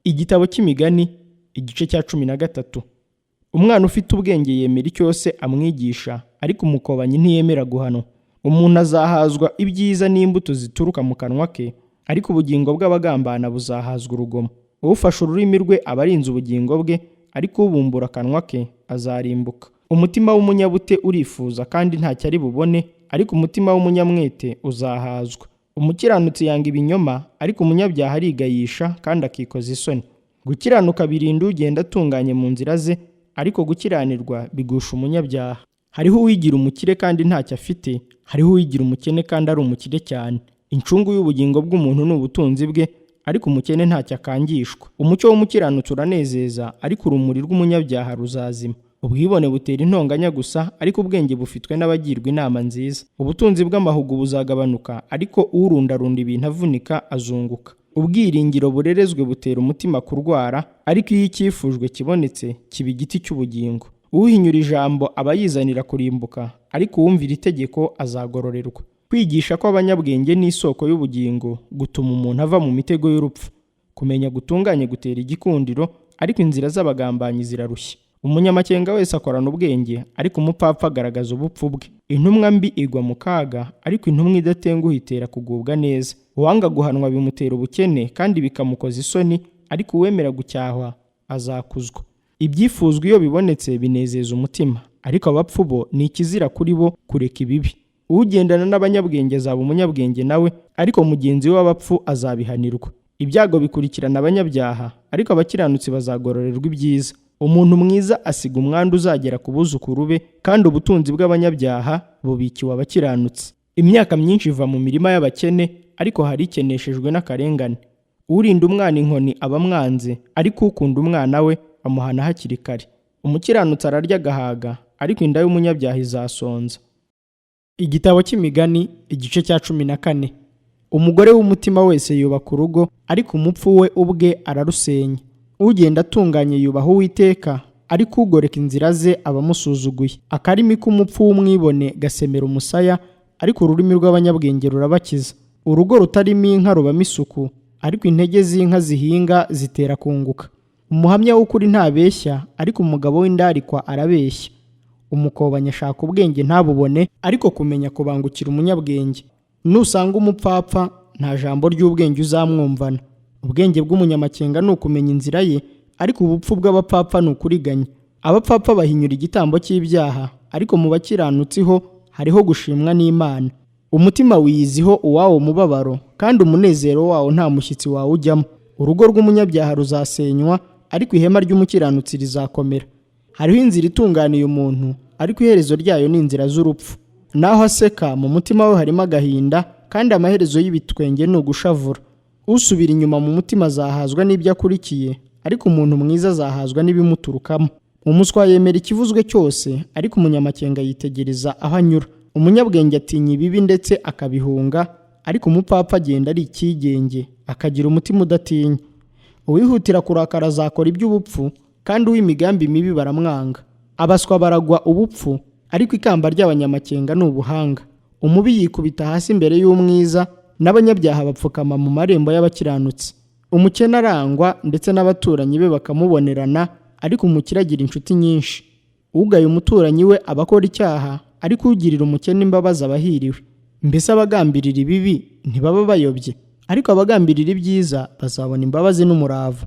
Igitabo cy'Imigani igice cya 13. Umwana ufite ubwenge yemera icyo se amwigisha, ariko umukobanyi ntiyemera guhanwa. Umuntu azahazwa ibyiza n'imbuto zituruka mu kanwa ke, ariko ubugingo bw'abagambana buzahazwa urugomo. Ufashe ururimi rwe aba arinze ubugingo bwe, ariko ubumbura akanwa ke azarimbuka. Umutima w'umunyabute urifuza kandi ntacyo ari bubone, ariko umutima w'umunyamwete uzahazwa. Umukiranutsi yanga ibinyoma, ariko umunyabyaha arigayisha kandi akikoza isoni. Gukiranuka birinda ugenda atunganye mu nzira ze, ariko gukiranirwa bigusha umunyabyaha. Hariho uwigira umukire kandi ntacyo afite, hariho uwigira umukene kandi ari umukire cyane. Incungu y'ubugingo bw'umuntu ni ubutunzi bwe, ariko umukene ntacyo akangishwa. Umucyo w'umukiranutsi uranezeza, ariko urumuri rw'umunyabyaha ruzazima. Ubwibone butera intonganya gusa, ariko ubwenge bufitwe n'abagirwa inama nziza. Ubutunzi bw'amahugu buzagabanuka, ariko urundarunda ibintu avunika azunguka. Ubwiringiro burerezwe butera umutima kurwara, ariko iyo icyifujwe kibonetse kiba igiti cy'ubugingo. Uhinyura ijambo aba yizanira kurimbuka, ariko uwumvira itegeko azagororerwa. Kwigisha kw'abanyabwenge ni isoko y'ubugingo, gutuma umuntu ava mu mitego y'urupfu. Kumenya gutunganye gutera igikundiro, ariko inzira z'abagambanyi zirarushya. Umunyamakenga wese akorana ubwenge, ariko umupfapfa agaragaza ubupfu bwe. Intumwa mbi igwa mu kaga, ariko intumwa idatenguha itera kugubwa neza. Uwanga guhanwa bimutera ubukene kandi bikamukoza isoni, ariko uwemera gucyahwa azakuzwa. Ibyifuzwa iyo bibonetse binezeza umutima, ariko abapfu bo ni ikizira kuri bo kureka ibibi. Ugendana n'abanyabwenge azaba umunyabwenge nawe, ariko mugenzi we w'abapfu azabihanirwa. Ibyago bikurikirana abanyabyaha, ariko abakiranutsi bazagororerwa ibyiza. Umuntu mwiza asiga umwandu uzagera ku buzukuru be, kandi ubutunzi bw'abanyabyaha bubikiwe abakiranutsi. Imyaka myinshi iva mu mirima y'abakene, ariko hari ikeneshejwe n'akarengane. Urinda umwana inkoni aba amwanze, ariko ukunda umwana we amuhana hakiri kare. Umukiranutsi ararya agahaga, ariko inda y'umunyabyaha izasonza. Igitabo cy'Imigani igice cya 14. Umugore w'umutima wese yubaka urugo, ariko umupfu we ubwe ararusenya. Ugenda atunganye yubaha Uwiteka, ariko ugoreka inzira ze aba amusuzuguye. Akarimi k'umupfu w'umwibone gasemera umusaya, ariko ururimi rw'abanyabwenge rurabakiza. Urugo rutarimo inka rubamo isuku, ariko intege z'inka zihinga zitera kunguka. Umuhamya w'ukuri ntabeshya, ariko umugabo w'indarikwa arabeshya. Umukobanyi ashaka ubwenge ntabubone, ariko kumenya kubangukira umunyabwenge. Nusanga umupfapfa nta jambo ry'ubwenge uzamwumvana. Ubwenge bw'umunyamakenga ni ukumenya inzira ye, ariko ubupfu bw'abapfapfa ni ukuriganya. Abapfapfa bahinyura igitambo cy'ibyaha, ariko mu bakiranutsi ho hariho gushimwa n'Imana. Umutima wiyiziho uwawo mubabaro, kandi umunezero wawo nta mushyitsi wawujyamo. Urugo rw'umunyabyaha ruzasenywa, ariko ihema ry'umukiranutsi rizakomera. Hariho inzira itunganiye umuntu, ariko iherezo ryayo ni inzira z'urupfu. Naho aseka, mu mutima we harimo agahinda, kandi amaherezo y'ibitwenge ni ugushavura. Usubira inyuma mu mutima azahazwa n'ibyo akurikiye, ariko umuntu mwiza azahazwa n'ibimuturukamo. Umuswa yemera ikivuzwe cyose, ariko umunyamakenga yitegereza aho anyura. Umunyabwenge atinya ibibi ndetse akabihunga, ariko umupfapfa agenda ari icyigenge, akagira umutima udatinya. Uwihutira kurakara azakora iby'ubupfu, kandi uw'imigambi mibi baramwanga. Abaswa baragwa ubupfu, ariko ikamba ry'abanyamakenga ni ubuhanga. Umubi yikubita hasi imbere y'umwiza, n'abanyabyaha bapfukama mu marembo y'abakiranutsi. Umukene arangwa ndetse n'abaturanyi be bakamubonerana, ariko umukire agira inshuti nyinshi. Ugaye umuturanyi we aba akora icyaha, ariko ugirira umukene imbabazi aba ahiriwe. Mbese abagambirira ibibi ntibaba bayobye? Ariko abagambirira ibyiza bazabona imbabazi n'umurava.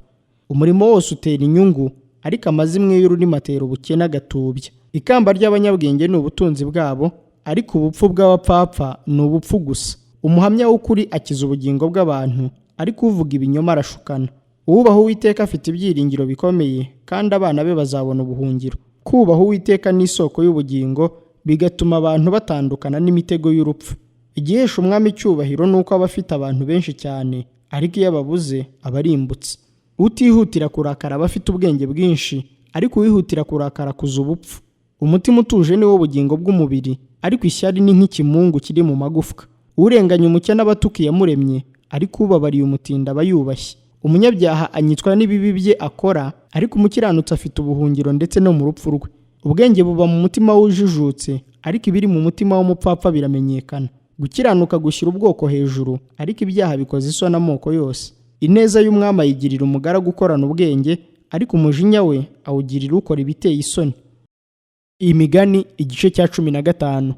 Umurimo wose utera inyungu, ariko amazimwe y'ururimi atera ubukene agatubya. Ikamba ry'abanyabwenge ni ubutunzi bwabo, ariko ubupfu bw'abapfapfa ni ubupfu gusa. Umuhamya w'ukuri akiza ubugingo bw'abantu, ariko uvuga ibinyoma arashukana. Uwubaha Uwiteka afite ibyiringiro bikomeye, kandi abana be bazabona ubuhungiro. Kubaha Uwiteka ni isoko y'ubugingo, bigatuma abantu batandukana n'imitego y'urupfu. Igihesha umwami icyubahiro ni uko aba afite abantu benshi cyane, ariko iyo ababuze aba arimbutse. Utihutira kurakara aba afite ubwenge bwinshi, ariko uwihutira kurakara akuza ubupfu. Umutima utuje ni wo bugingo bw'umubiri, ariko ishyari ni nk'ikimungu kiri mu magufwa. Urenganya umukene aba atuka Iyamuremye, ariko ubabariye umutindi aba yubashye. Umunyabyaha anyitwa n'ibibi bye akora, ariko umukiranutsi afite ubuhungiro ndetse no mu rupfu rwe. Ubwenge buba mu mutima w'ujijutse, ariko ibiri mu mutima w'umupfapfa biramenyekana. Gukiranuka gushyira ubwoko hejuru, ariko ibyaha bikoza isoni amoko yose. Ineza y'umwami ayigirira umugaragu ukorana ubwenge, ariko umujinya we awugirira ukora ibiteye isoni. Imigani igice cya 15.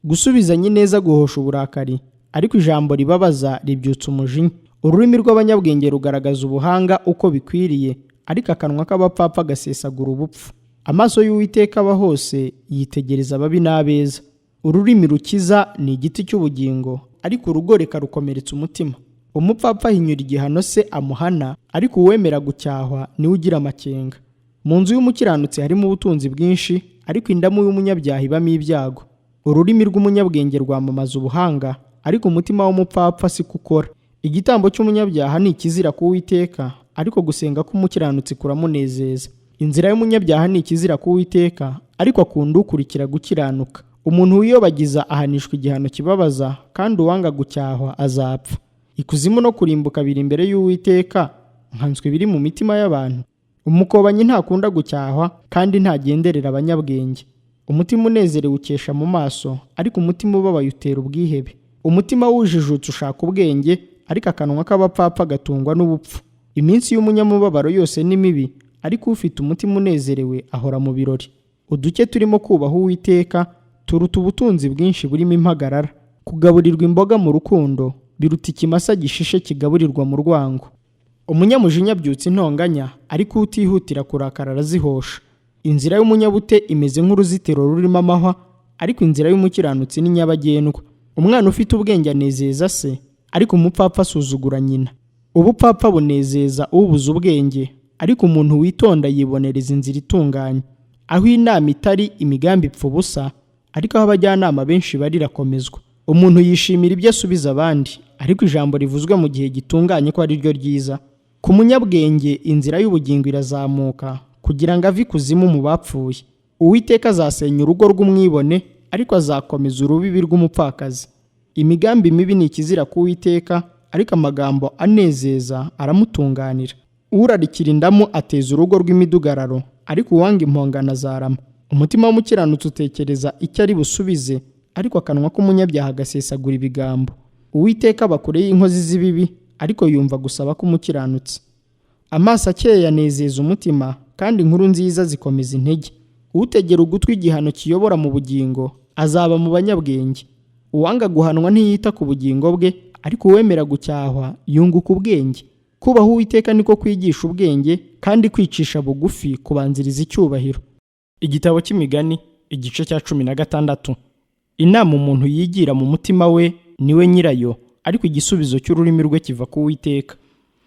Gusubizanya ineza guhosha uburakari, ariko ijambo ribabaza ribyutsa umujinya. Ururimi rw'abanyabwenge rugaragaza ubuhanga uko bikwiriye, ariko akanwa k'abapfapfa gasesagura ubupfu. Amaso y'Uwiteka aba hose, yitegereza ababi n'abeza. Ururimi rukiza ni igiti cy'ubugingo, ariko urugoreka rukomeretsa umutima. Umupfapfa ahinyura igihano se amuhana, ariko uwemera gucyahwa niwe ugira amakenga. Mu nzu y'umukiranutsi harimo ubutunzi bwinshi, ariko indamu y'umunyabyaha ibamo ibyago. Ururimi rw'umunyabwenge rwamamaza ubuhanga, ariko umutima w'umupfapfa si ko ukora. Igitambo cy'umunyabyaha ni ikizira ku Uwiteka, ariko gusenga k'umukiranutsi kuramunezeza. Inzira y'umunyabyaha ni ikizira ku Uwiteka, ariko akunda ukurikira gukiranuka. Umuntu wiyobagiza ahanishwa igihano kibabaza, kandi uwanga gucyahwa azapfa. Ikuzimu no kurimbuka biri imbere y'Uwiteka, nkanswe biri mu mitima y'abantu. Umukobanyi ntakunda gucyahwa, kandi ntagenderera abanyabwenge. Umutima unezerewe ukesha mu maso, ariko umutima ubabaye utera ubwihebe. Umutima wujijutse ushaka ubwenge, ariko akanwa k'abapfapfa gatungwa n'ubupfu. Iminsi y'umunyamubabaro yose ni mibi, ariko ufite umutima unezerewe ahora mu birori. Uduke turimo kubaha Uwiteka turuta ubutunzi bwinshi burimo impagarara. Kugaburirwa imboga mu rukundo biruta ikimasa gishishe kigaburirwa mu rwango. Umunyamujinya abyutsa intonganya, ariko utihutira kurakara arazihosha. Inzira y'umunyabute imeze nk'uruzitiro rurimo amahwa, ariko inzira y'umukiranutsi ni nyabagendwa. Umwana ufite ubwenge anezeza se, ariko umupfapfa asuzugura nyina. Ubupfapfa bunezeza ubuze ubwenge, ariko umuntu witonda yibonereza inzira itunganye. Aho inama itari, imigambi ipfa ubusa, ariko aho abajyanama benshi bari irakomezwa. Umuntu yishimira ibyo asubiza abandi, ariko ijambo rivuzwe mu gihe gitunganye ko ari ryo ryiza. Ku munyabwenge inzira y'ubugingo irazamuka, kugira ngo ave ikuzimu mu bapfuye. Uwiteka azasenya urugo rw'umwibone, ariko azakomeza urubibi rw'umupfakazi. Imigambi mibi ni ikizira ku Uwiteka, ariko amagambo anezeza aramutunganira. Urarikira indamu ateza urugo rw'imidugararo, ariko uwanga impongano azarama. Umutima w'umukiranutsi utekereza icyo ari busubize, ariko akanwa k'umunyabyaha gasesagura ibigambo. Uwiteka aba kure y'inkozi z'ibibi, ariko yumva gusaba k'umukiranutsi. Amaso akeye anezeza umutima, kandi inkuru nziza zikomeza intege. Utegera ugutwi igihano kiyobora mu bugingo azaba mu banyabwenge. Uwanga guhanwa ntiyita ku bugingo bwe, ariko uwemera gucyahwa yunguka ubwenge. Kubaha Uwiteka niko kwigisha ubwenge, kandi kwicisha bugufi kubanziriza icyubahiro. Igitabo cy'Imigani igice cya 16. Inama umuntu yigira mu mutima we niwe nyirayo, ariko igisubizo cy'ururimi rwe kiva ku Uwiteka.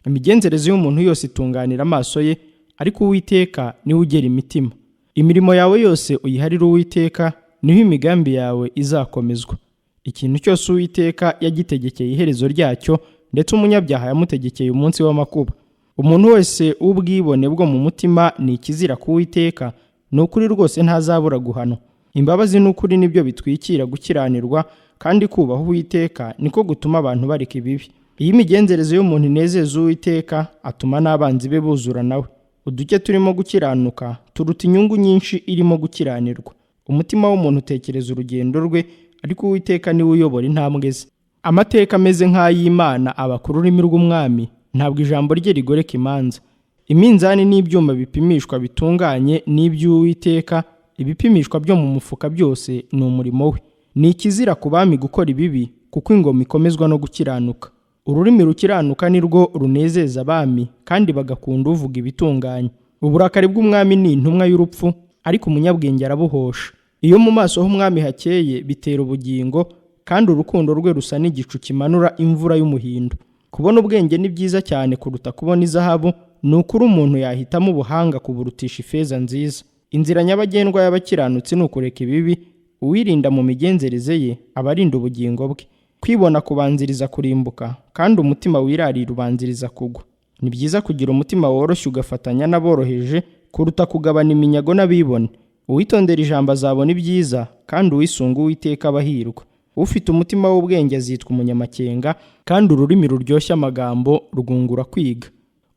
Imigenzereze y'umuntu yose itunganira amaso ye, ariko Uwiteka niwe ugera imitima. Imirimo yawe yose uyiharire Uwiteka, niho imigambi yawe izakomezwa. Ikintu cyose Uwiteka yagitegekeye iherezo ryacyo, ndetse umunyabyaha yamutegekeye umunsi w'amakuba. Umuntu wese w'ubwibone bwo mu mutima ni ikizira ku Uwiteka, ni ukuri rwose ntazabura guhanwa. Imbabazi n'ukuri nibyo bitwikira gukiranirwa, kandi kubaha Uwiteka niko gutuma abantu bareka ibibi. Iyo imigenzereze y'umuntu inezeza Uwiteka, atuma n'abanzi be buzura nawe. Uduke turimo gukiranuka turuta inyungu nyinshi irimo gukiranirwa. Umutima w'umuntu utekereza urugendo rwe, ariko Uwiteka niwe uyobora intambwe ze. Amateka ameze nk'ay'Imana aba ku rurimi rw'umwami, ntabwo ijambo rye rigoreka imanza. Iminzani n'ibyuma bipimishwa bitunganye n'iby'Uwiteka, ibipimishwa byo mu mufuka byose ni umurimo we. Ni ikizira ku bami gukora ibibi, kuko ingoma ikomezwa no gukiranuka. Ururimi rukiranuka ni rwo runezeza abami, kandi bagakunda uvuga ibitunganye. Uburakari bw'umwami ni intumwa y'urupfu, ariko umunyabwenge arabuhosha. Iyo mu maso h'umwami hakeye bitera ubugingo, kandi urukundo rwe rusa n'igicu kimanura imvura y'umuhindo. Kubona ubwenge ni byiza cyane kuruta kubona izahabu, ni ukuri umuntu yahitamo ubuhanga kuburutisha ifeza nziza. Inzira nyabagendwa y'abakiranutsi ni ukureka ibibi, uwirinda mu migenzereze ye aba arinda ubugingo bwe. Kwibona kubanziriza kurimbuka, kandi umutima wirarira ubanziriza kugwa. Ni byiza kugira umutima woroshye ugafatanya n'aboroheje, kuruta kugabana iminyago n'abibone. Uwitondera ijambo azabona ibyiza, kandi uwisunga Uwiteka aba ahirwa. Ufite umutima w'ubwenge azitwa umunyamakenga, kandi ururimi ruryoshya amagambo rwungura kwiga.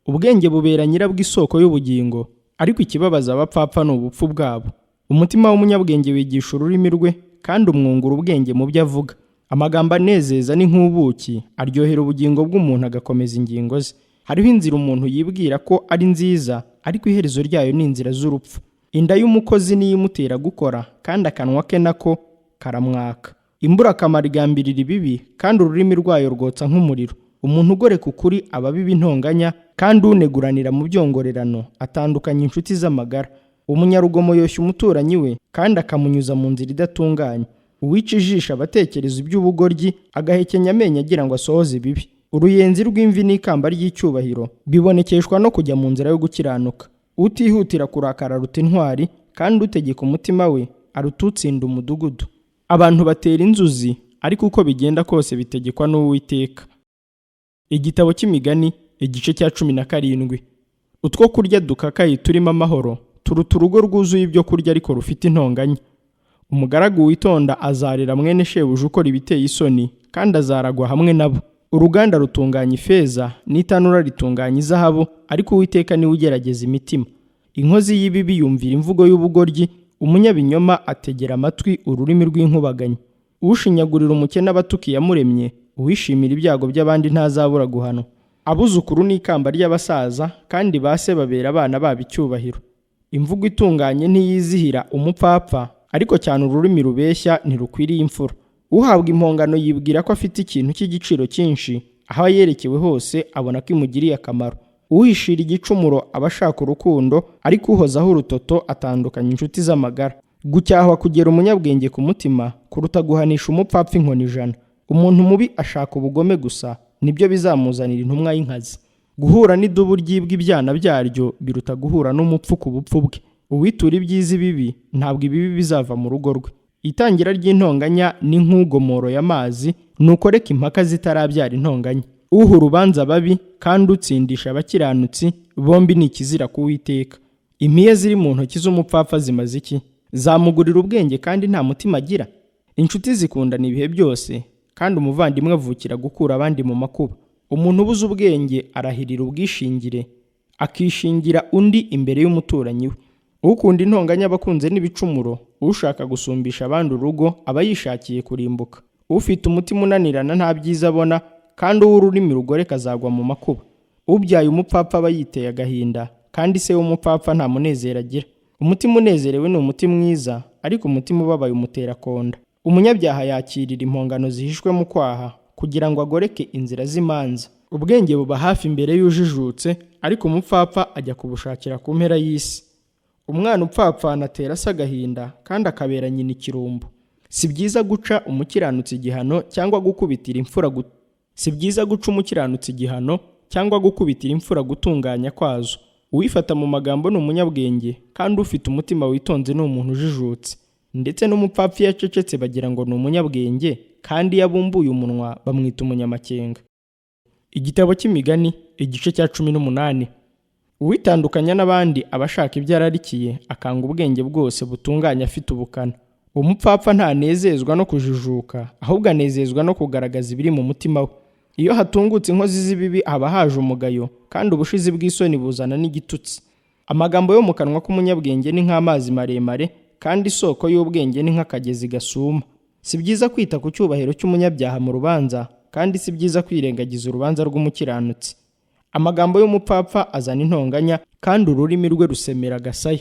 Ubwenge bubera nyirabwo isoko y'ubugingo, ariko ikibabaza abapfapfa ni ubupfu bwabo. Umutima w'umunyabwenge wigisha ururimi rwe, kandi umwungura ubwenge mu byo avuga. Amagambo anezeza ni nk'ubuki, aryohera ubugingo bw'umuntu agakomeza ingingo ze. Hariho inzira umuntu yibwira ko ari nziza, ariko iherezo ryayo ni inzira z'urupfu. Inda y'umukozi niyo imutera gukora, kandi akanwa ke nako karamwaka. Imburakamaro igambirira ibibi, kandi ururimi rwayo rwotsa nk'umuriro. Umuntu ugoreka ukuri aba abiba intonganya, kandi uneguranira mu byongorerano atandukanya inshuti z'amagara. Umunyarugomo yoshya umuturanyi we, kandi akamunyuza mu nzira idatunganye. Uwica ijisho aba atekereza iby'ubugoryi, agahekenya amenyo agira ngo asohoze ibibi. Uruyenzi rw'imvi n'ikamba ry'icyubahiro bibonekeshwa no kujya mu nzira yo gukiranuka. Utihutira kurakara aruta intwari, kandi utegeka umutima we aruta utsinda umudugudu. Abantu batera inzuzi, ariko uko bigenda kose bitegekwa n'Uwiteka. Igitabo cy'Imigani igice cya 17. Utwo kurya dukakaye turimo amahoro turuta urugo rwuzuye ibyo kurya ariko rufite intonganya. Umugaragu witonda azarera mwene shebuja ukora ibiteye isoni, kandi azaragwa hamwe nabo. Uruganda rutunganya ifeza n'itanura ritunganya izahabu, ariko Uwiteka niwe ugerageza imitima. Inkozi y'ibibi yumvira imvugo y'ubugoryi, umunyabinyoma ategera amatwi ururimi rw'inkubaganyi. Ushinyagurira umukene aba atuka Iyamuremye, uwishimira ibyago by'abandi ntazabura guhanwa. Abuzukuru n'ikamba ry'abasaza, kandi ba se babera abana babo icyubahiro. Imvugo itunganye ntiyizihira umupfapfa, ariko cyane ururimi rubeshya ntirukwiriye imfura. Uhabwa impongano yibwira ko afite ikintu cy'igiciro cyinshi, aho yerekewe hose abona ko imugiriye akamaro. Uhishira igicumuro aba ashaka urukundo, ariko uhozaho urutoto atandukanya inshuti z'amagara. Gucyahwa kugera umunyabwenge ku mutima kuruta guhanisha umupfapfa inkoni 100. Umuntu mubi ashaka ubugome gusa, nibyo bizamuzanira intumwa y'inkazi. Guhura n'idubu ryibwa ibyana byaryo biruta guhura n'umupfu ku bupfu bwe. Uwitura ibyiza ibibi, ntabwo ibibi bizava mu rugo rwe. Itangira ry'intonganya ni nk'ugomoroye amazi, nuko reka impaka zitarabyara intonganya. Uha urubanza ababi kandi utsindisha abakiranutsi, bombi ni ikizira ku Uwiteka. Impiya ziri mu ntoki z'umupfapfa zimaze iki? Zamugurira ubwenge kandi nta mutima agira? Inshuti zikundana ibihe byose, kandi umuvandimwe avukira gukura abandi mu makuba. Umuntu ubuze ubwenge arahirira ubwishingire, akishingira undi imbere y'umuturanyi we. Ukunda intonganya aba akunze n'ibicumuro, ushaka gusumbisha abandi urugo aba yishakiye kurimbuka. Ufite umutima unanirana nta byiza abona, kandi uw'ururimi rugoreka azagwa mu makuba. Ubyaye umupfapfa aba yiteye agahinda, kandi se w'umupfapfa nta munezero agira. Umutima unezerewe ni umuti mwiza, ariko umutima ubabaye umutera konda. Umunyabyaha yakirira impongano zihishwe mu kwaha, kugira ngo agoreke inzira z'imanza. Ubwenge buba hafi imbere y'ujijutse, ariko umupfapfa ajya kubushakira ku mpera y'isi. Umwana upfapfana atera se agahinda, kandi akabera nyina ikirumbo. Si byiza guca umukiranutsi igihano cyangwa gukubitira imfura. Si byiza guca umukiranutsi igihano cyangwa gukubitira imfura gutunganya kwazo. Uwifata mu magambo ni umunyabwenge, kandi ufite umutima witonze ni umuntu ujijutse. Ndetse n'umupfapfa iyo acecetse bagira ngo ni umunyabwenge, kandi iyo abumbuye umunwa bamwita umunyamakenga. Igitabo cy'Imigani igice cya 18. Uwitandukanya n'abandi aba ashaka ibyo ararikiye, akanga ubwenge bwose butunganye afite ubukana. Umupfapfa ntanezezwa no kujijuka, ahubwo anezezwa no kugaragaza ibiri mu mutima we. Iyo hatungutse inkozi z'ibibi haba haje umugayo, kandi ubushizi bw'isoni buzana n'igitutsi. Amagambo yo mu kanwa k'umunyabwenge ni nk'amazi maremare, kandi isoko y'ubwenge ni nk'akagezi gasuma. Si byiza kwita ku cyubahiro cy'umunyabyaha mu rubanza, kandi si byiza kwirengagiza urubanza rw'umukiranutsi. Amagambo y'umupfapfa azana intonganya, kandi ururimi rwe rusemera agasaya.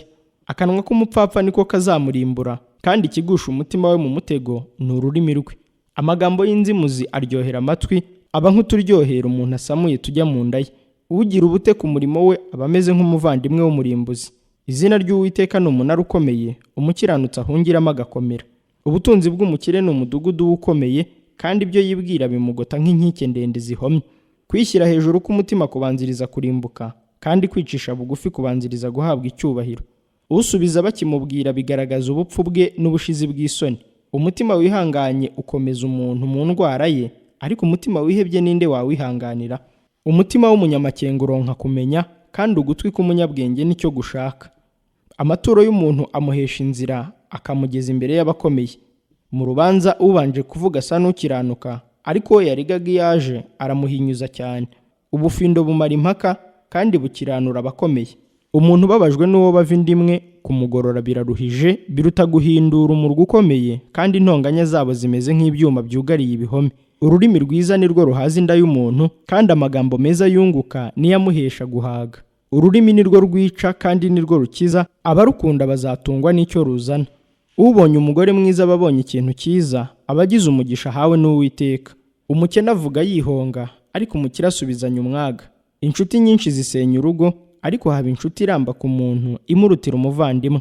Akanwa k'umupfapfa niko kazamurimbura, kandi ikigusha umutima we mu mutego ni ururimi rwe. Amagambo y'inzimuzi aryohera amatwi, aba nk'uturyohera umuntu asamuye tujya mu nda ye. Ugira ubute ku murimo we aba ameze nk'umuvandimwe w'umurimbuzi. Izina ry'Uwiteka ni umunara ukomeye, umukiranutsi ahungiramo agakomera. Ubutunzi bw'umukire ni umudugudu ukomeye, kandi ibyo yibwira bimugota nk'inkike ndende zihomye. Kwishyira hejuru k'umutima kubanziriza kurimbuka, kandi kwicisha bugufi kubanziriza guhabwa icyubahiro. Usubiza bakimubwira bigaragaza ubupfu bwe n'ubushizi bw'isoni. Umutima wihanganye ukomeza umuntu mu ndwara ye, ariko umutima wihebye ninde wawihanganira? Umutima w'umunyamakenga uronka kumenya, kandi ugutwi k'umunyabwenge nicyo gushaka. Amaturo y'umuntu amuhesha inzira, akamugeza imbere y'abakomeye. Mu rubanza ubanje kuvuga asa n'ukiranuka, ariko uwo yarigaga iyo aje aramuhinyuza cyane. Ubufindo bumara impaka, kandi bukiranura abakomeye. Umuntu ubabajwe n'uwo bava inda imwe kumugorora biraruhije, biruta guhindura umurwa ukomeye, kandi intonganya zabo zimeze nk'ibyuma byugariye ibihome. Ururimi rwiza ni rwo ruhaza inda y'umuntu, kandi amagambo meza yunguka niyo amuhesha guhaga. Ururimi ni rwo rwica kandi ni rwo rukiza, abarukunda bazatungwa n'icyo ruzana. Ubonye umugore mwiza aba abonye ikintu cyiza, aba agize umugisha ahawe n'Uwiteka. Umukene avuga yihonga, ariko umukire asubizanya umwaga. Inshuti nyinshi zisenya urugo, Ariko haba inshuti iramba ku muntu imurutira umuvandimwe.